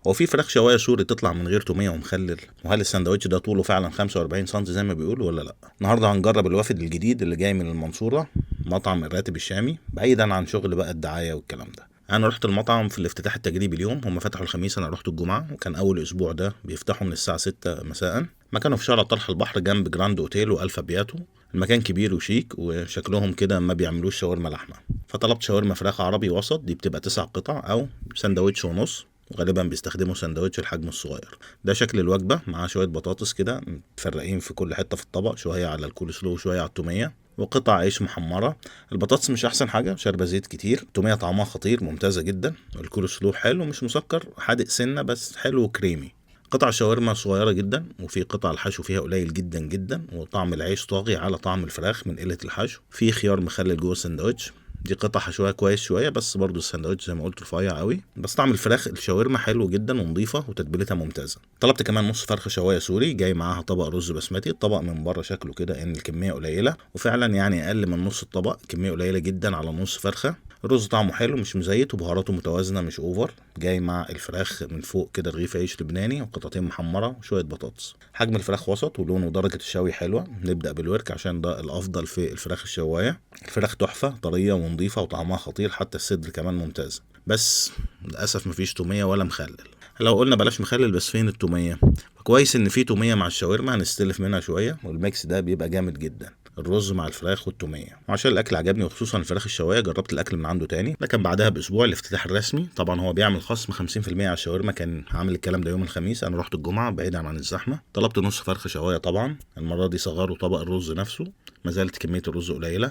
هو في فراخ شوايه سوري تطلع من غير توميه ومخلل؟ وهل السندوتش ده طوله فعلا 45 سم زي ما بيقولوا ولا لا؟ النهارده هنجرب الوافد الجديد اللي جاي من المنصوره، مطعم الراتب الشامي، بعيدا عن شغل بقى الدعاية والكلام ده. انا رحت المطعم في الافتتاح التجريبي اليوم، هم فتحوا الخميس انا رحت الجمعة، وكان اول اسبوع ده بيفتحوا من الساعة 6 مساء. مكانه في شارع طرح البحر جنب جراند اوتيل والفا بياتو. المكان كبير وشيك وشكلهم كده ما بيعملوش شاورما لحمه، فطلبت شاورما فراخ عربي وسط، دي بتبقى 9 قطع او سندوتش ونص، وغالبا بيستخدموا سندوتش الحجم الصغير. ده شكل الوجبة مع شوية بطاطس كده متفرقين في كل حتة في الطبق، شوية على الكول سلو وشوية على التوميه، وقطع عيش محمرة. البطاطس مش احسن حاجة، شاربه زيت كتير. التوميه طعمها خطير ممتازة جدا. الكول سلو حلو مش مسكر، حادق سنة بس حلو وكريمي. قطع شاورما صغيرة جدا، وفي قطع الحشو فيها قليل جدا جدا، وطعم العيش طاغي على طعم الفراخ من قلة الحشو. في خيار مخلل جوه السندوتش، دي قطع حشوها كويس شوية، بس برضو السندوتش زي ما قلت رفيع قوي، بس طعم الفراخ الشاورما حلو جدا ونظيفه وتتبيلتها ممتازة. طلبت كمان نص فرخة شوايه سوري جاي معاها طبق رز بسمتي. الطبق من بره شكله كده ان الكمية قليله، وفعلا يعني اقل من نص الطبق، كمية قليله جدا على نص فرخة. الرز طعمه حلو مش مزيت، وبهاراته متوازنة مش over. جاي مع الفراخ من فوق كده رغيف عيش لبناني وقطعتين محمرة وشوية بطاطس. حجم الفراخ وسط، ولونه ودرجة الشوي حلوة. نبدا بالورك عشان ده الافضل في الفراخ الشوايه. الفراخ تحفة، طرية ونظيفه وطعمها خطير، حتى الصدر كمان ممتاز، بس للاسف مفيش توميه ولا مخلل. لو قلنا بلاش مخلل، بس فين التوميه؟ كويس ان في توميه مع الشاورما، هنستلف منها شوية، وال mix ده بيبقى جامد جدا، الرز مع الفراخ والتوميه. وعشان الاكل عجبني وخصوصا الفراخ الشوايه، جربت الاكل من عنده تاني، لكن بعدها باسبوع الافتتاح الرسمي. طبعا هو بيعمل خصم 50% على الشاورما، كان عامل الكلام ده يوم الخميس، انا رحت الجمعة بعيدا عن الزحمة. طلبت نص فرخة شوايه، طبعا المرة دي صغروا طبق الرز نفسه، ما زالت كمية الرز قليله،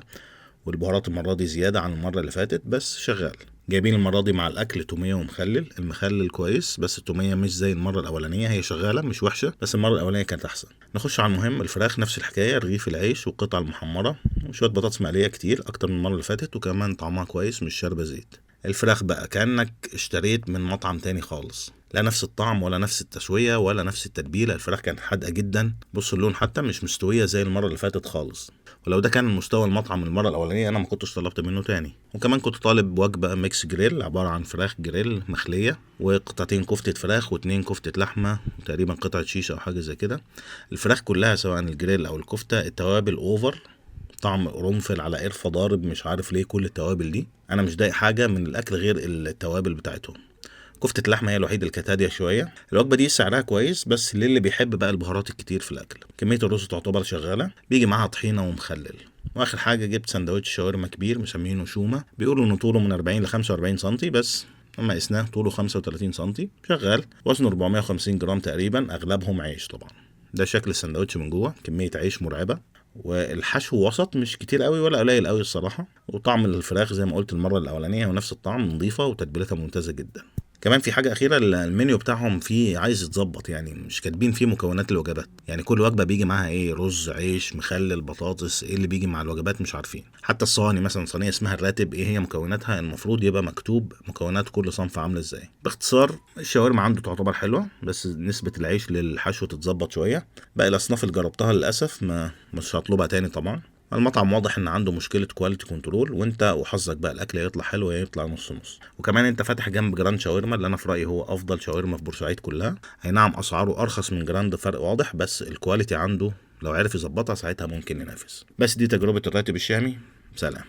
والبهارات المرة دي زيادة عن المرة اللي فاتت، بس شغال. جايبين المرة دي مع الاكل توميه ومخلل، المخلل كويس بس التوميه مش زي المرة الاولانية، هي شغالة مش وحشة، بس المرة الاولانية كانت احسن. نخش على المهم، الفراخ نفس الحكاية، رغيف العيش والقطع المحمره وشوية بطاطس مقلية كتير اكتر من المرة اللي فاتت، وكمان طعمها كويس مش شاربه زيت. الفراخ بقى كانك اشتريت من مطعم تاني خالص، لا نفس الطعم ولا نفس التسوية ولا نفس التتبيله. الفراخ كانت حادقه جدا، بص اللون حتى مش مستوية زي المرة اللي فاتت خالص. ولو ده كان مستوى المطعم المرة الاولانية انا ما كنتش طلبت منه تاني. وكمان كنت طالب وجبة mix grill، عبارة عن فراخ جريل مخليه وقطعتين كفته فراخ واتنين كفته لحمه وتقريبا قطعه شيشة او حاجة زي كده. الفراخ كلها سواء الجريل او الكفتة التوابل over، طعم قرنفل على قرفه ضارب، مش عارف ليه كل التوابل دي. انا مش ضايق حاجة من الاكل غير التوابل بتاعتهم. كفتة اللحمة هي الوحيدة اللي كانت هادية شوية. الوجبة دي سعرها كويس بس للي بيحب بقى البهارات الكتير في الأكل. كمية الرز تعتبر شغالة، بيجي معاها طحينة ومخلل. وآخر حاجة جبت سندوتش شاورما كبير مسمينه شومة، بيقولوا إن طوله من 40 ل 45 سنتي، بس لما قسناه طوله 35 سنتي، شغال. وزنه 450 جرام تقريبا، أغلبهم عيش طبعا. ده شكل السندوتش من جوه، كمية عيش مرعبة، والحشو وسط مش كتير قوي ولا قليل قوي الصراحة. وطعم الفراخ زي ما قلت المرة الأولانية هو نفس الطعم، نظيفة وتتبيلتها ممتازة جدا. كمان في حاجة أخيرة، المنيو بتاعهم فيه عايز يتظبط، يعني مش كاتبين فيه مكونات الوجبات، يعني كل وجبة بيجي معاها ايه، رز، عيش، مخلل، بطاطس، ايه اللي بيجي مع الوجبات مش عارفين. حتى الصواني مثلا صينية اسمها الراتب ايه هي مكوناتها، المفروض يبقى مكتوب مكونات كل صنف عاملة ازاي. باختصار الشاورما عنده تعتبر حلوة، بس نسبة العيش للحشو تتظبط شوية. باقي الأصناف اللي جربتها للأسف ما مش هطلبها تاني طبعا. المطعم واضح ان عنده مشكلة quality control، وانت وحظك بقى الاكل يطلع حلو يا يطلع نص نص. وكمان انت فاتح جنب جراند شاورما اللي انا في رايي هو افضل شاورما في بورسعيد كلها. اي نعم اسعاره ارخص من جراند فرق واضح، بس ال quality عنده لو عرف يظبطها ساعتها ممكن ينافس. بس دي تجربه الراتب الشامي، سلام.